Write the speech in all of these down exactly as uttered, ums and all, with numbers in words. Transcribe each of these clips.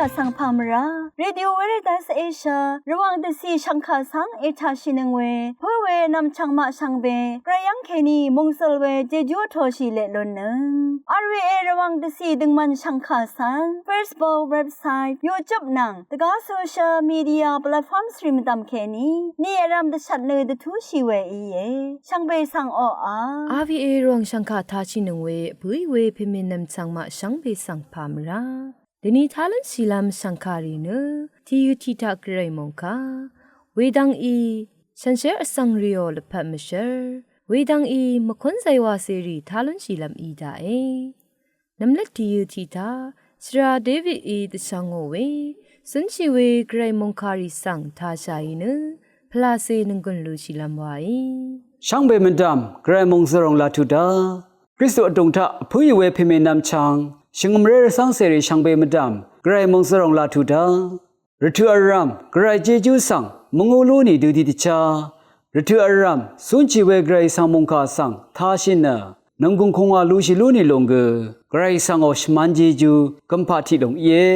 Vsvng pà mvrá Radio Veritas Asia Rvwàng dvcì shv̀ngkà svng ètàshìnøng we pǿ we nv̀mchv̀ng maq shvngbe gvray yv́ng kèní mòngzø̀l we jejú vtoshì leq lunnøng. R V A Rvwàng dvcì døngmv̀n shv̀ngkà svng Facebook, website, YouTube nvng dvgá social media platforms rì mvdv̀m kèní ni vrv̀m dvshvt nø dvtúshì we íe. Shvngbe svng oqà R V A Rvwàng shv̀ngkà tashìnøng we vpǿì we pèmè nv̀mchv̀ng maq shvngbe svng pà mvrá dvni tá lúnshìlv́m shv̀ngkàrì nø tìyø tiq taq gvray mòngkà wedvng í shànshér vsvng rìò lvpat mvshv́r wedvng í mvkún zaywacèrì tá lúnshìlv́m í daqe. Nv̀mlvt tìyø tiq taq shvra Davidí dvshvngò we cúnshì we gvray mòngkàrì svng tāshàì nø pvlacè nònggùn lushìlv́m waí. Shvngbe mvdv̀m gvray mòngzø̀ròng laq tuq daq Kristu vdùng taq vpǿì we pèmè nv̀mchv̀ng shvngø̀mré rvcv́ngcèrì shvngbe mvdv̀m gvray mòngzø̀ròng laq tuq daq rvtøq vrv̀m gvray jejú svng mvngú lú nì dø tiqdvchá rvtøq vrv̀m cúnshì we gvray svng mòngkà svng tāshì nø nònggùn kùngwà lushì lú nì lùng gø gvray svngò shvmán jejú gømpaq tiq lùng íe.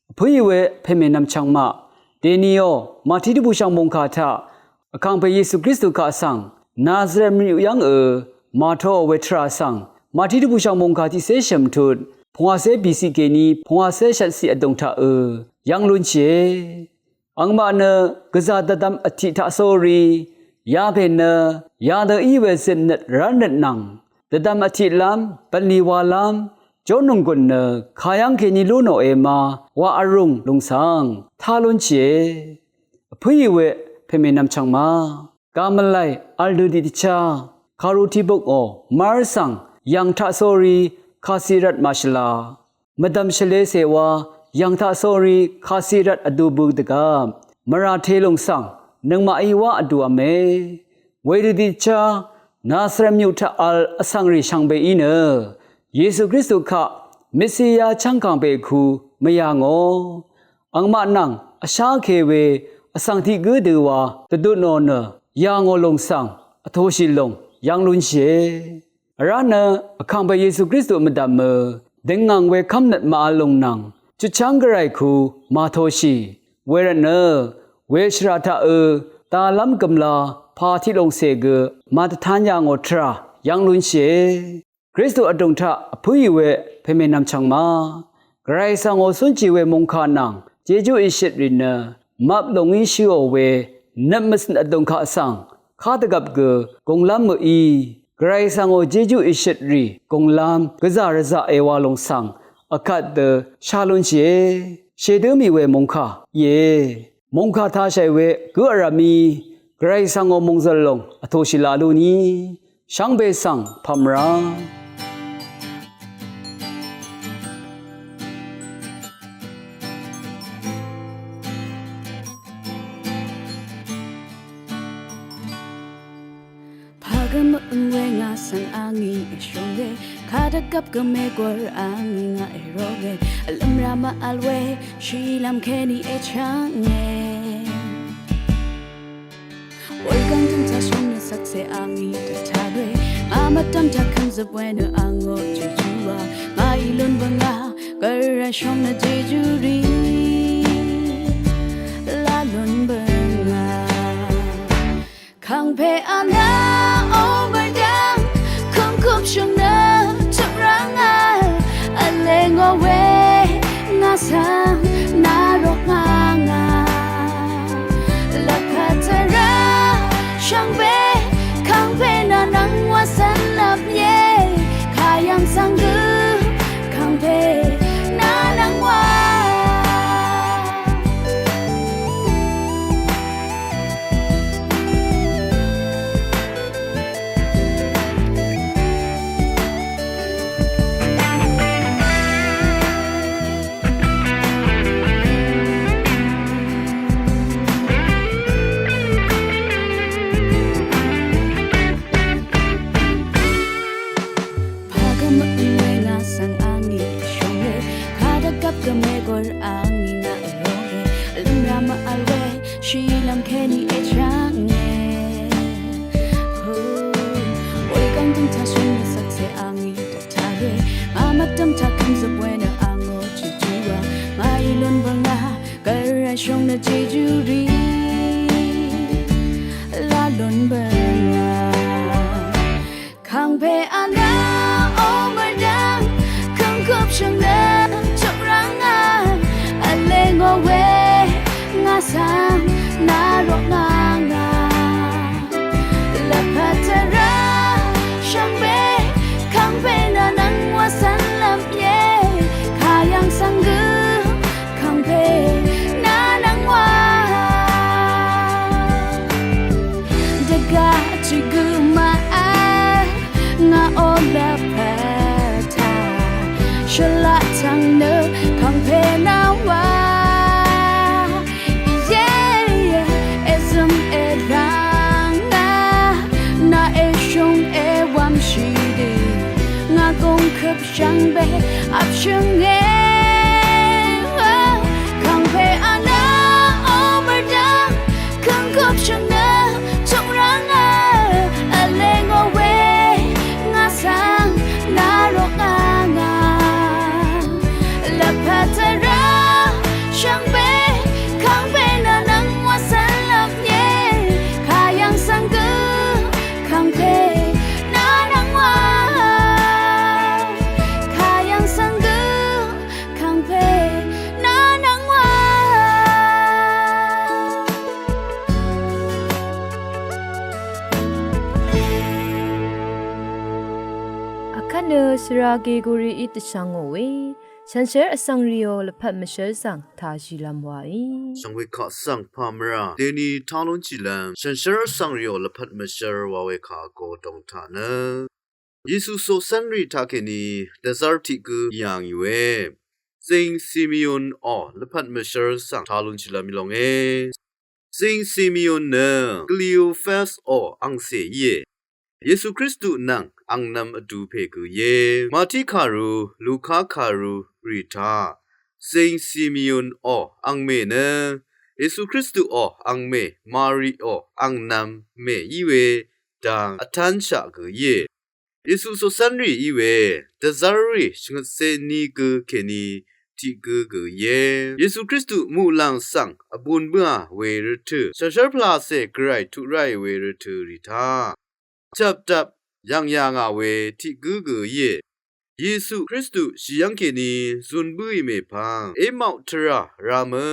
Vpǿì we pèmè nv̀mchv̀ng maq dèniò màtí dvbùshv̀ng mòngkà taq vkàngpè Yesu Kristu kaq svng Nazaret mvyuq yv́ngø màtoò we tvrà svng màtí dvbùshv̀ng mòngkà tiqcé shø̀m tut pungwàcé bìciq kèní pungwàcé shvtciq vdùng taqø yv́ng lúnshìe. Angmaq nø gvzà dvdvm vtiq taq sórí yapè nø yadø í we zøtnøt rv́lnøt nvng dvdvm vtiqlv́m bv̀nlì walv́m jórnònggùn nø kàyv́ng kèní lú nòe ma wa vrùng lùng svng tá lúnshìe. Vpǿì we pèmè nv̀mchv̀ng ma gàmvlay v̄l dø tiqdvchá kàru tiqbukò mv́r svng yv̀ng taq sórí kàcì rvt màshvla mvdv̀m shvlecè wa yv̀ng taq sórí kàcì rvt vdu bø dvgvp mvrà telùng svng nøngmaqí wá vduv̄me. Wedø tiqdvchá Nazaret mvyuq taq v̄l vsvng rì shvngbeí nø Yesu Kristu kaq Mesiya chv́ng kàngpè ku mvyà ngò angmaq nvng vsháke we vsvng tiq gǿ dø wa dvdutnò nø yà ngò lùng svng vtoshì lùng yv́ng lúnshìe. Vrá nø vkàngpè Yesu Kristu mvdv̀mø døngngàng we kv́mnøt màvl lùng nvng chutchv́ng gvray ku màtoshì wervtnø weshvrà taqø dalv́m gø̀mla pà tiq lòngcè gø màdvtan yà ngò tvrà yv́ng lúnshìe. Kristu vdùng taq vpǿì we pèmè nv̀mchv̀ng ma gvray svngò cúnshì we mòngkà nvng jejú ìshøtrì nø mvp lòngí shøò we nøt mvcø̀n vdùng kaq svng kádvgvp gø gùnglv́m mø̀í gvray svngò jejú ìshøtrì gùnglv́m gvzà rvzaqe wa lòng svng vkvt dø shá lúnshìe. Shèdǿ mì we mòngkà íe. Mòngkà tāshàì we gǿ vrv̀mí gvray svngò mòngzø̀l lòng vtoshì la lú ni shvngbe svng pv̀mrá. Pagø mø̀ng we ngà svng angí èshónge, kadvgvp gø mègwvr angí ngà èrónge, vlø̀mrà mvvl we shìlv́m kèní èchv́nge. Wulgv̀ng tø̀m taq shóng nø shvkse angí dvtaq we, ngà mvdv̀m taq kv̀mzøp we nø angó jejú wa, ngàí lún bøngà, gvray shóng nø jejú rì la lún bøngà. Kàngpè anà ò mvrdv̀ng, kùmkùp shø̀ng nø tø̀m rvngà, vlengò we ngà svng nà rok ngà ngà. Lvpat tvrà shvngbe, kàngpè nà nvng wa svn lvp ye, kayv̀ng svng gø, kàngpè nà nvng wa. Pagø mø̀ng we ngà svng angí èshónge, kadvgvp gø mègwvr angí ngà èrónge, vlø̀mrà mvvl we shìlv́m kèní èchv́nge. Wulgv̀ng tø̀m taq shóng nø shvkse angí dvtaq we, ngà mvdv̀m taq kv̀mzøp we nø angó jejú wa, ngàí lún Shóng nø jejú rì lá lún bø̀n ngà. Kàngpè anø ó mvrdv̀ng, kùngkøp shvngø chøkrv̀ng ngà, vlē ngò we ngà svng nà roq ngà ngà. Lvpat tvrà shvngbe, kàngpè nø nvng wà svn lvp ye, kà yv̀ng svng gø, kàngpè nà nvng wà. Dvgaq tiq gø màvl ngà ó lvpat tà, shvlaq tv̀ng nø kàngpè nvng wà. Ye, ye, èzø̀m èrv̀ng ngà, nà èshúng èwv̀mshì dø, ngà gùngkøp shvngbe vpshø̀ng e. Kàngpè anø ó mvrdv̀ng, kùngkøp shvngø chøkrv̀ng ngà, vlē ngò we ngà svng nà roq ngà ngà. Lvpat tvrà shvngbe, kàngpè nø nvng wà svn lvp ye, kà yv̀ng svng gø, kàngpè nà nvng wà. Kà yv̀ng svng gø, kàngpè nà nvng wà. Vkvt nø svra Gregorií dvshvng ngò we, shànshér vsvng rìò lvpat mvshv́r svng tàshìlv́m waí. Shvngwe kaq svng pà mvrà deni tá lúnshìlv́m, shànshér vsvng rìò lvpat mvshv́r wa we kà vgo dòng taq nø, Yesu coqcv́nrì taqkèní dvzv́r tiq gǿ yà ngì we, Zing Simeon ò lvpat mvshv́r svng tá lúnshìlv́m í longe. Zing Simeon nø Kleofas ò angcè íe. Yesu Kristu nvng angnv̄m vdu pè gø íe. Mati kàru, Luka kàru rì taq, Zing Simeon ò angmè nø Yesu Kristu ò angmè, Mari ò angnv̄m mè í we dang vtánshaq gø íe. Yesu coqcv́nrì í we, dvzv́rrì shvngøtcé ní gø kèní tiq gǿ gø íe. Yesu Kristu muqlàng svng vbūn bǿà we rvtø̀, shànshér pvlacè gvray tuq ráì we rvtø̀ rì taq, chvpdvp yv̀ng yà ngà we tiq gǿ gø íe. Yesu Kristu shì yv́ng kèní zun bǿì mèpvng, Emau tvrà rá mø,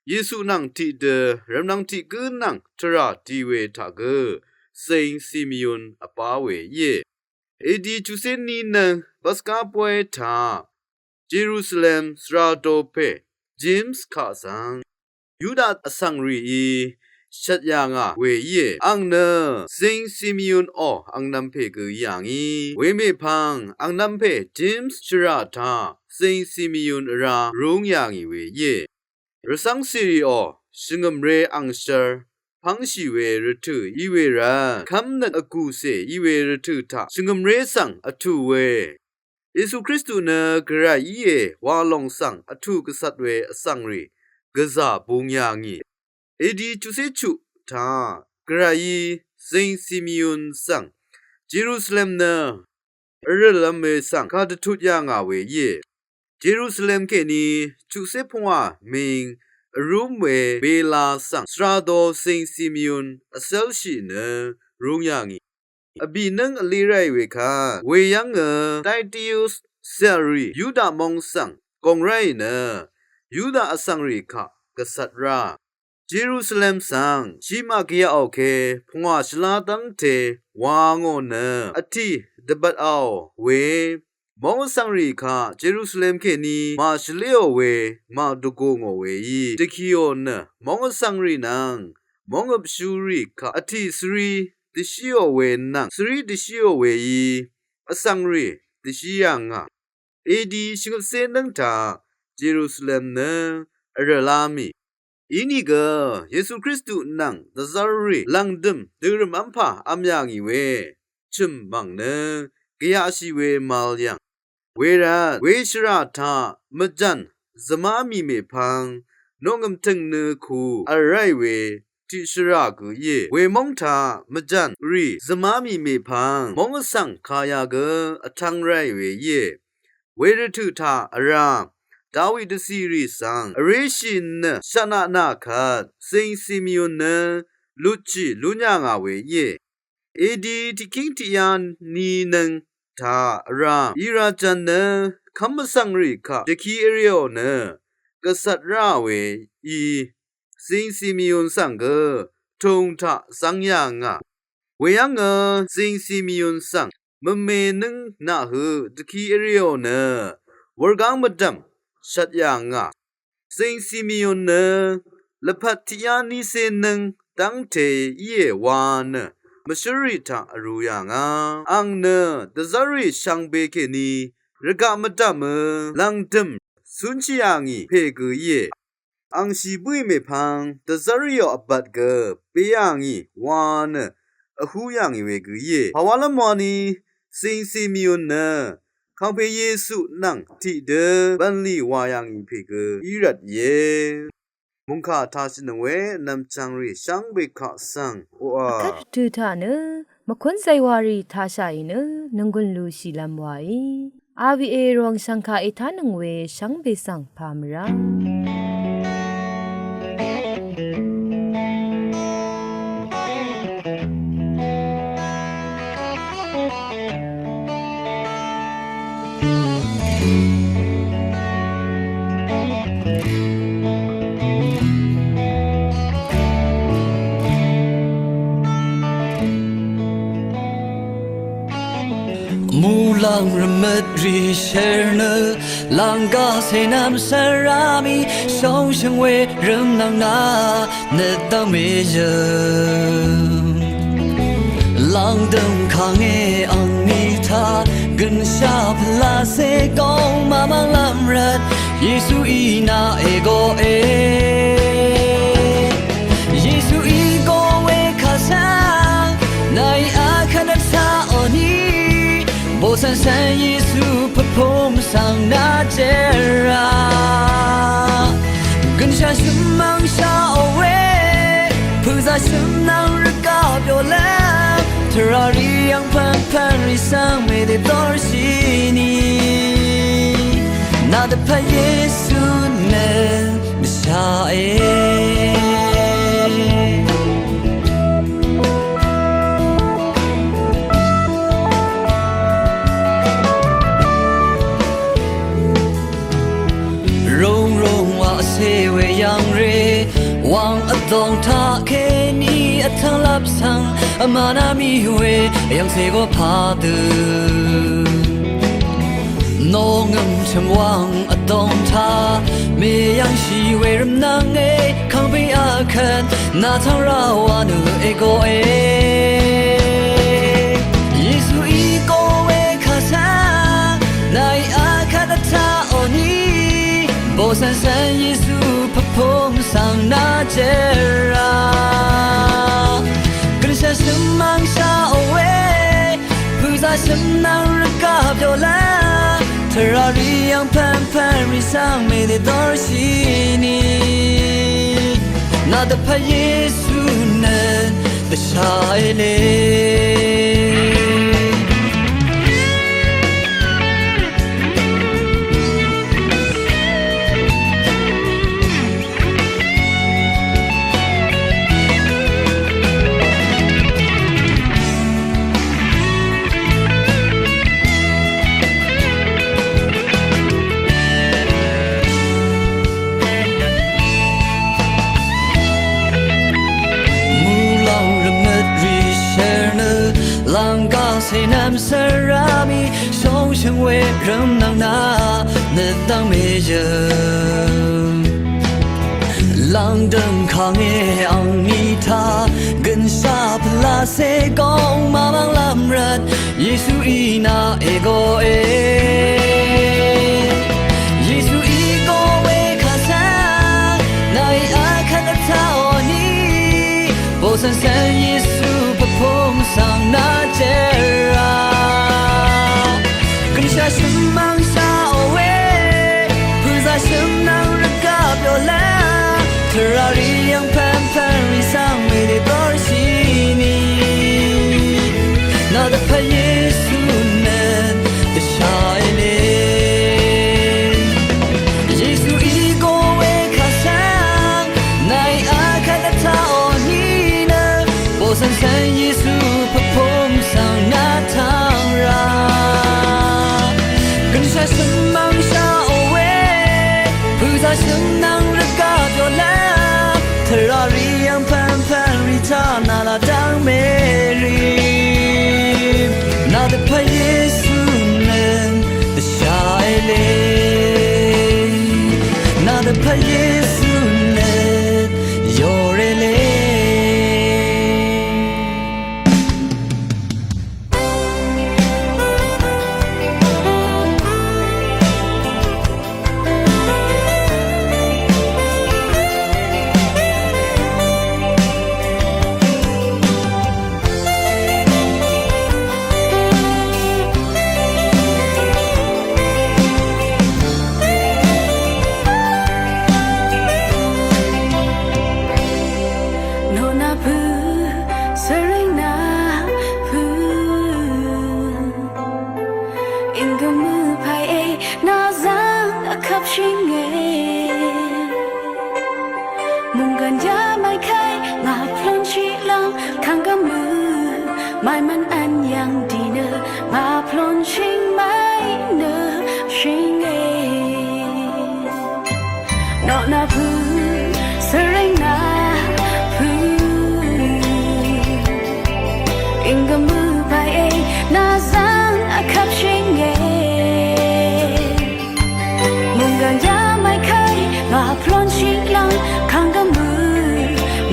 Yesu nvng tiqdø rvmnvng tiq gǿ nvng tvrà di we taq gø, Zing Simeon vbá we íe. A D chuqcé ní nø Paska bóy taq Jerusalem svra do pè James kaq svng Yuda vsvng rìí shvt yà ngà we íe. Àng nø Zing Simeon ò angnv̄m pè gø yà ngì. We mèpvng angnv̄m pè James shvrà taq Zing Simeon vrá rúng yà ngì we íe. Rvcv́ng cìrì ò, shvngø̀mré angshv́r pv́ngshì we rvtø̀ í we rvt, kv́mnøt vgùcè í we rvtø̀ taq shvngø̀mré svng vtù we, Yesu Kristu nø gvray íe wa lòng svng vtù gvcvt we vsvng rì gvzà bung yà ngì. A D chuqcé chuq taq gvrayí Zing Simeon svng Jerusalem nø vrø̀lv̄m we svng kàdvtut yà ngà we íe. Jerusalem kèní chuqcé pvngwà ming vrúm we Bela svng svra do Zing Simeon vcélshì nø rúng yà ngì. Vbì nǿng vlí ráì we kvt, weyv́ngø Taitius cèlrì Yuda móng svng gòng ráì nø Yuda vsvng rì kaq gvcvt rá Jerusalem svng shí màgvyaqò ke pvngwà shvlá dv́ngte wa ngò nø vtì dvbvtàò we, móng vsvng rì kaq Jerusalem kèní màshvléò we, màdvgò ngò weí dvkìò nø, móng vsvng rì nvng móng vpshú rì kaq vtì svrí dvshíò we nvng svrí dvshíò weí vsvng rì dvshí yà ngà. A D shvngøtcé nǿng taq Jerusalem nø vrø̀lá mì. Inìgø Yesu Kristu nvng dvzv́rrì lv̀ngdø̀m dø̀rø̀m v́mpà v̄m yà ngì we chø̀m mv̀ng nø gvyaqshì we màvl yv̀ng. Wervt weshvrà taq mvjv̀n zvmá mì mèpvng noqngø̀m tø̀ng nø ku v̀l ráì we tiqshvrà gø íe. Wemóng taq mvjv̀n rì zvmá mì mèpvng móng vsvng kà yà gø vtv́ng ráì we íe. Wervtø̀ taq vrá Dawi dvcìrì svng vréshì nø shvtnaq nà kvt Zing Simeon nø lutshì lún yà ngà we íe. A D tiqkíng tiqyá ni nøng taq vrá í rajv̄n nø kv́m vsvng rì kaq dvki vrìò nø gvcvt rá we í Zing Simeon svng gø tùng taq zv́ng yà ngà. Weyv́ngø Zing Simeon svng mvme nǿng naqhøq dvki vrìò nø wurgáng mvdv̀m shvt yà ngà. Zing Simeon nø lvpat tiqyá nícé nǿng dv́ngte íe wa nø mvshǿrrì taq vrū yà ngà. Àng nø dvzv́rrì shvngbe kèní rvgaq mvdv̀mø lv̀ngdø̀m cúnshì yà ngì pè gø íe. Angshì bǿì mèpvng dvzv́rrìò vbvt gø bē yà ngì wa nø vhú yà ngì we gø íe. Pàwálv́m wani Zing Simeon nø kàngpè Yesu nvng tiqdø bv̀nlì wà yà ngì pè gø í rvt íe. Mòngkà tashìnøng we vnvm chv̀ngrì shvngbe kaq svng oqà. Vkvt rvtø̄ taq nø mvkún zaywàrì tashàì nø nònggùn lushìlv́m wàí. R V A Rvwàng shv̀ngkà ètánøng we shvngbe svng pà mvrá. Muqlàng rvmøt rì shvr nø lv̀ngga cènvm svra mì shóngshø̀ng we rvmnvng na nøtdv́ng mèyø̀m. Lv̀ngdø̀m kàngé angní taq gønshà pvlacè góng màmv́nglv́m rvt Yesuí naq ègoqe. Yesuí goq we kàsvng nàí akvt nøt taq òní. Boqcv̀n cv̀n Yesu pvpung svng na jera. Gønshà shø̀m mv̀ngshà ò we pø̀zà shø̀m nvng rvgaq byolv́m. Tvrà rì yv̀ng pv̀npv̀n rì svng mèdèdorshì ni. Nà dvpvt Yesu nø dvshàe. Rung rung waqcé we yv̀ngré wv̀ng vdòng taq kèní vtv́nglvp svng vmvnv́m í we yv̀ngcè gø pàdø. Nòngø̀m chø̀m wv̀ng vdòng taq mèyv̀ngshì we rvmnv́ng e kàngpè akvt nà tv́ng rá wa nø ègoqe. Yesuí goq we kàsvng nàí akvt vtaq òní. Boqcv̀n cv̀n Yesu pvpung svng na jera. Gønshà shø̀m mv̀ngshà ò we pø̀zà shø̀m nvng rvgaq byolv́m. Tvrà rì yv̀ng pv̀npv̀n rì svng mèdèdorshì ni. Nà dvpvt Yesu nø dvshàe le. Muqlàng rvmøt rì shvr nø lv̀ngga cènvm svra mì shóngshø̀ng we rvmnvng na nøt dv́ng mèyø̀m. Lv̀ngdø̀m kàngé angní taq gønshà pvlacè góng màmv́nglv́m rvt Yesuí naq ègoqe. Yesuí goq we kàsvng nàí akvt vtaq òní. Boqcv̀n cv̀n Yesu pvpung svng na jera. Gønshà shø̀m mv̀ngshà ò we pø̀zà shø̀m nvng rvgaq byolv́m. Tvrà rì yv̀ng pv̀npv̀n rì svng mèdèdorshì ni. Nà dvpvt Yesu nø dvshàe le. Nona pø̄, sering na pø̄. Ing gø mø pay e, na zang a kapshing e. Munggan ya mai kai, nga plon chi lang, kang gø mø, mai man an yang di nø, nga plon ching mai nø, shing e. Nona pø̄, sering na pø̄. Ing gø mø pay e, na zang a kapshing e. Munggan ya mai kai, nga plon ching lang, kang gø mø,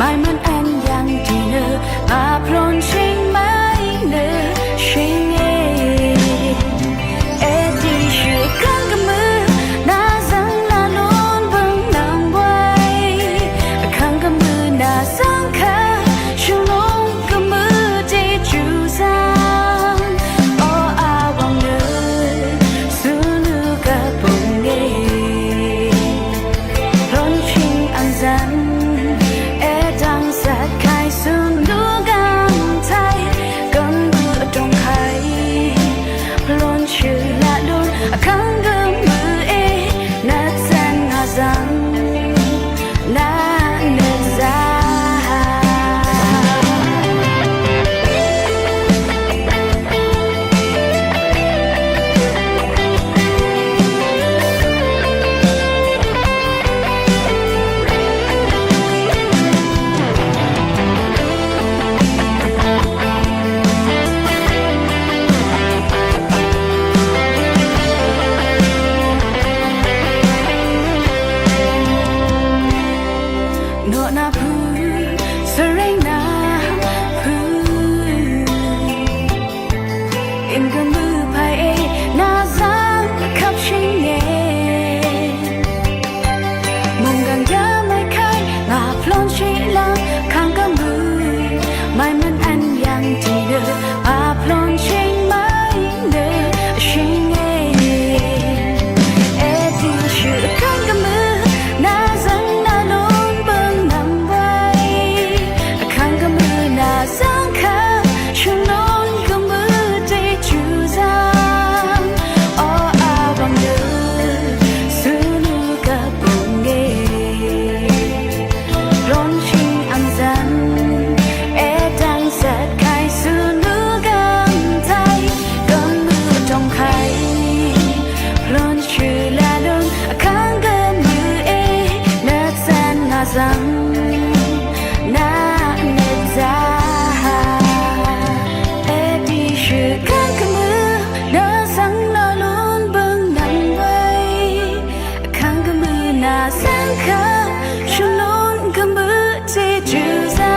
mai man an yang di nø, nga plon ching mai nø, shing e. Edi shø kang gø mø, na zang la lon bøng nang wai. Kang gø mø na zang ka, shø lon gø mø de ju zang. O a wang nø, sunu ga bong e. Plon ching an zan, e dang sat kai sunu gang tai, gø mø dong kai. Plon chø la lon, a kang gø mø e, na zan nga zang, na nø za. Nona pø̄, sering na pø̄. Ing gø mø pay e, na zang a kapshing e. Munggan ya mai kai, nga plon chi lang, kang gø mø, mai man an yang di nø, nga plon ching mai nø, shing e. Edi shø kang gø mø, na zang la lon bøng nang wai. Kang gø mø na zang ka, shø lon gø mø de ju zang. O a wang nø, sunu ga bong e. Plon ching an zan, e dang sat kai sunu gang tai, gø mø dong kai. Plon chø la lon, a kang gø mø e, na zan nga zang, na nø za. Edi shø kang gø mø, na zang la lon bøng nang wai. Kang gø mø na zang ka, shø lon gø mø de ju za.